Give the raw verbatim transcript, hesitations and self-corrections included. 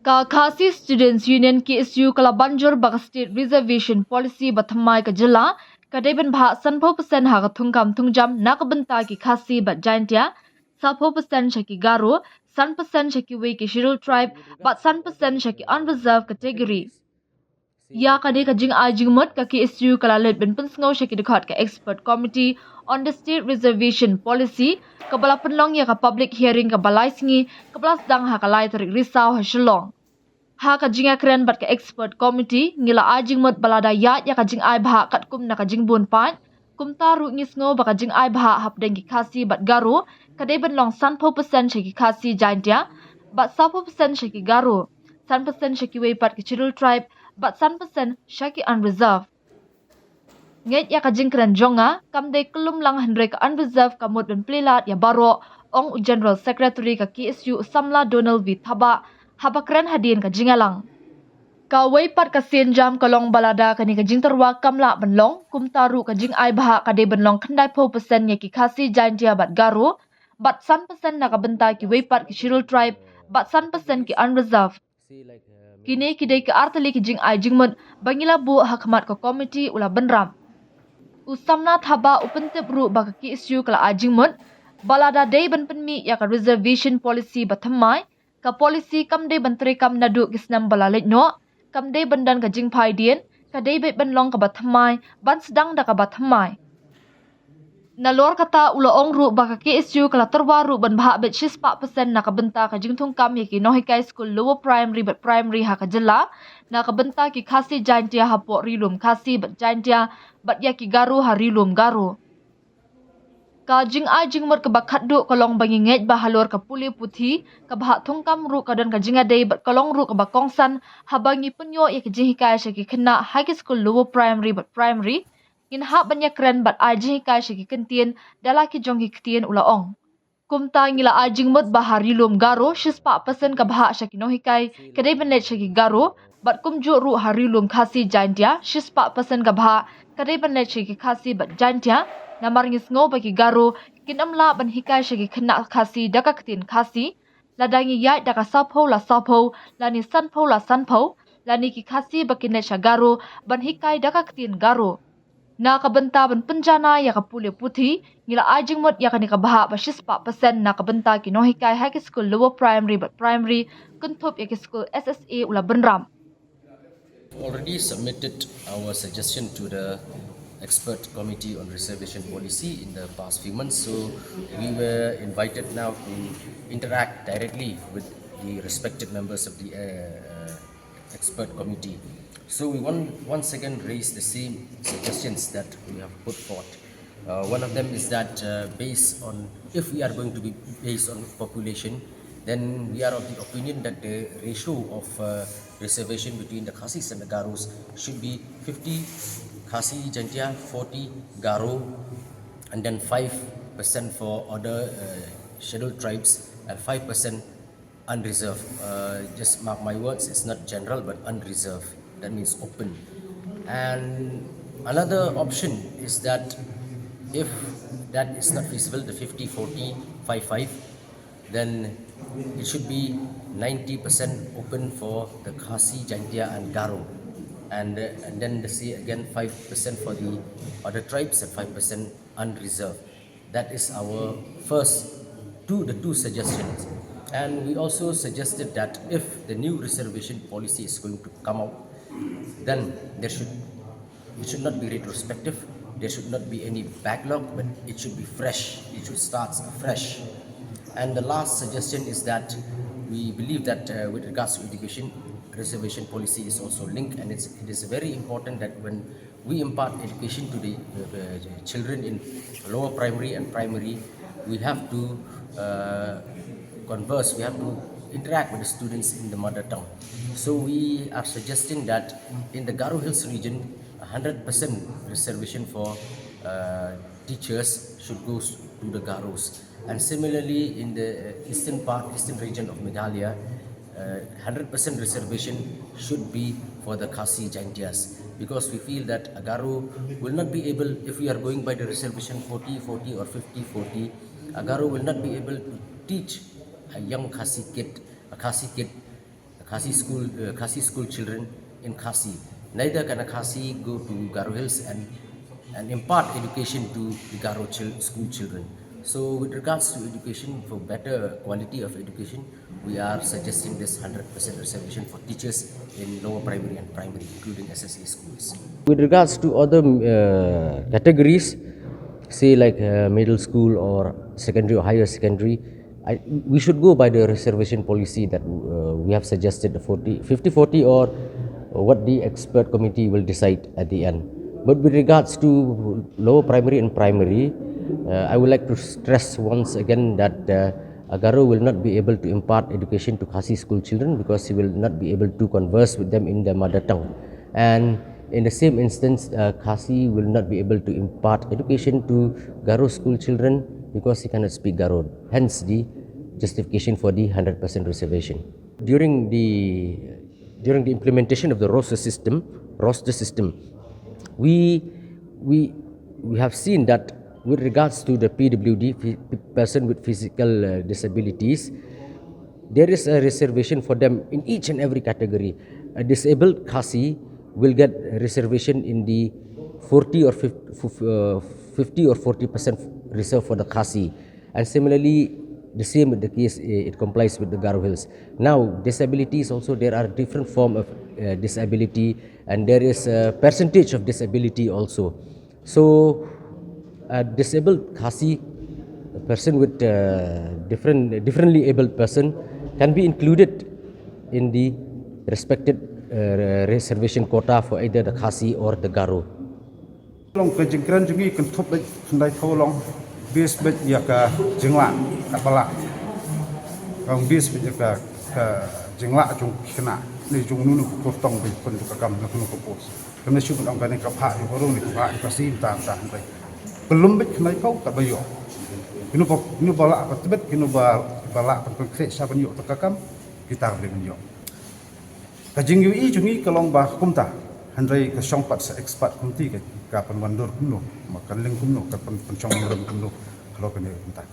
Ka Khasi Students Union, K S U, ka la ban jur ba ka State Reservation Policy ba thymmai ka jylla ka dei ban bhah sanphew percent ha ka thungkam thungjam na ka bynta ki Khasi bad Jaintia, sawphew percent sha ki Garo, san percent sha kiwei ki Scheduled Tribe, bad san percent sha ki Unreserved Category. Ïa kane ka jingai jingmut, ka K S U ka la leit ban pynsngew sha ki dkhot ka Expert Committee on the State Reservation Policy, kaba la pynlong ïa ka public hearing kaba lai sngi, kaba la sdang ha ka lai tarik Risaw ha Shillong. Ha ka jingïakren bad ka Expert Committee, ngi la ai jingmut ba lada ïaid ïa ka jingai bhah katkum na ka jingbun paid, kumta ruh ngi sngew ba ka jingai bhah hapdeng ki Khasi bad Garo ka dei ban long sanphew percent sha ki Khasi Jaintia, bad sawphew percent sha ki Garo, san percent sha kiwei pat ki Scheduled Tribe, bad san percent sha ki Unreserved. Ngeit ïa ka jingkren jong nga, kam dei kyllum lang, hynrei ka Unreserved ka mut ban plie lad ïa baroh, ong u General Secretary ka K S U, u samla Donald V Thabah, haba kren hadien ka jingïalang. Kawei pat ka sienjam ka long ba lada kane ka jingtyrwa kam lah ban long, kumta ruh ka jingai bhah ka dei ban long khyndaiphew percent ïa ki Khasi Jaintia bad Garo, bad san percent na ka bynta kiwei pat ki Scheduled Tribe, bad san percent ki Unreserved. Kine ki dei ki artylli ki jingai jingmut ba ngi la buh ha khmat ka komiti, u la bynrap. U samla Thabah u pyntip ruh ba ka K S U ka la ai jingmut ba lada dei ban pynmih ïa ka Reservation Policy ba thymmai, ka policy kam dei ban treikam naduh ki snem ba la leit noh, kam dei ban don ka jingphaidien, ka dei beit ban long kaba thymmai, ban sdang da kaba thymmai. Nalor kata, u la ong ruh ba ka K S U ka la tyrwa ruh ban bhah beit shispah percent na ka bynta ka jingthungkam ïa ki nonghikai skul Lower Primary bad Primary ha ka jylla, na ka bynta ki Khasi Jaintia hapoh Ri Lum Khasi bad Jaintia, bad ïa ki Garo ha Ri Lum Garo. Ka jingai jingmut kaba khatduh ka long ba ngi ngeit ba halor ka pule puthi, ka bhah thungkam ruh ka don ka jingïadei bad ka long ruh kaba kongsan, haba ngi pynïoh ïa ki jinghikai sha ki khynnah ha ki skul Lower Primary bad Primary, ngin hap ban ïakren bad ai jinghikai sha ki kyntien da la ki jong ki ktien, u la ong. Kumta ngi la ai jingmut ba ha Ri Lum Garo shispah percent ka bhah sha ki nonghikai ka dei ban leit sha ki Garo, bad kumjuh ruh ha Ri Lum Khasi Jaintia shispah percent ka bhah ka dei ban leit sha ki Khasi bad Jaintia, namar ngi sngew ba ki Garo kin ym lah ban hikai sha ki khynnah Khasi da ka ktien Khasi, lada ngi ïaid da ka sawphew la sawphew, lane sanphew la sanphew, lane ki Khasi ba kin leit sha Garo ban hikai da ka ktien Garo. Na ka bynta ban pynjanai ïa ka pule puthi, ngi la ai jingmut ïa kane ka bhah ba shispah percent na ka bynta ki nonghikai ha ki skul Lower Primary bad Primary, kynthup ïa ki skul S S A, u la bynrap. Already submitted our suggestion to the Expert Committee on Reservation Policy in the past few months. So we were invited now to interact directly with the respected members of the uh, uh, Expert Committee. So we want, once again raise the same suggestions that we have put forth. Uh, one of them is that uh, based on, if we are going to be based on population, then we are of the opinion that the ratio of uh, reservation between the Khasis and the Garos should be fifty Khasi Jaintia, forty Garo, and then five percent for other uh, scheduled tribes and five percent unreserved. Uh, just mark my words, it's not general but unreserved. That means open. And another option is that if that is not feasible, the fifty forty five five, then it should be ninety percent open for the Khasi, Jaintia, and Garo. And, uh, and then they say again five percent for the other tribes and five percent unreserved. That is our first two, the two suggestions. And we also suggested that if the new reservation policy is going to come out, then there should it should not be retrospective. There should not be any backlog, but it should be fresh. It should start fresh. And the last suggestion is that we believe that uh, with regards to education, reservation policy is also linked, and it's, it is very important that when we impart education to the, uh, the children in lower primary and primary, we have to uh, converse, we have to interact with the students in the mother tongue. So we are suggesting that in the Garo Hills region, one hundred percent reservation for uh, teachers should go to the Garos. And similarly, in the eastern part, eastern region of Meghalaya, uh, one hundred percent reservation should be for the Khasi Jaintias, because we feel that a Garo will not be able, if we are going by the reservation forty forty or fifty forty, a Garo will not be able to teach a young Khasi kid, a Khasi kid, a Khasi school, uh, Khasi school children in Khasi. Neither can a Khasi go to Garo Hills and, and impart education to the Garo chil- school children. So, with regards to education, for better quality of education, we are suggesting this hundred percent reservation for teachers in lower primary and primary, including S S A schools. With regards to other uh, categories, say like uh, middle school or secondary or higher secondary, I, we should go by the reservation policy that uh, we have suggested, the forty, fifty forty, or what the expert committee will decide at the end. But with regards to lower primary and primary, uh, I would like to stress once again that uh, a Garo will not be able to impart education to Khasi school children because he will not be able to converse with them in their mother tongue. And in the same instance, uh, Khasi will not be able to impart education to Garo school children because he cannot speak Garo. Hence the justification for the hundred percent reservation. During the during the implementation of the roster system, roster system, we we we have seen that with regards to the P W D, phy- person with physical uh, disabilities, there is a reservation for them in each and every category. A disabled Khasi will get a reservation in the forty or fifty, uh, fifty or forty percent reserved for the Khasi. And similarly, the same with the case, uh, it complies with the Garo Hills. Now, disabilities also, there are different form of uh, disability, and there is a percentage of disability also. So, a disabled Khasi, a person with uh, different, differently abled person, can be included in the respected uh, reservation quota for either the Khasi or the Garo. Long ka jingkren jong ngi kynthup bad khyndai phew long, base bad ïa ka jinglah ka ba lah. Ka base bad ïa ka, ka jinglah jong ki khynnah ne jong uno uno u kur tong ba pynduh ka kam na kano ka post. Kane shu ban ong kane ka phah ïa u Garo ne ka phah ïa u Khasi, mynta mynta hynrei ka lum bad khyndai phew ka ba ïoh. Kino ba, kino ba lah ba tbit, kino ba, ba lah ban pynkhreh sha ban ïoh ta ka kam, kita ruh ban ïoh. Ka jingïohi jong ngi ka long ba kumta, hynrei ka shong pat sa expert committee ka, ka pynwandur kumno, ma kan leng kumno, ka pyn, pynshong nongrim kumno, ka long kane kumta.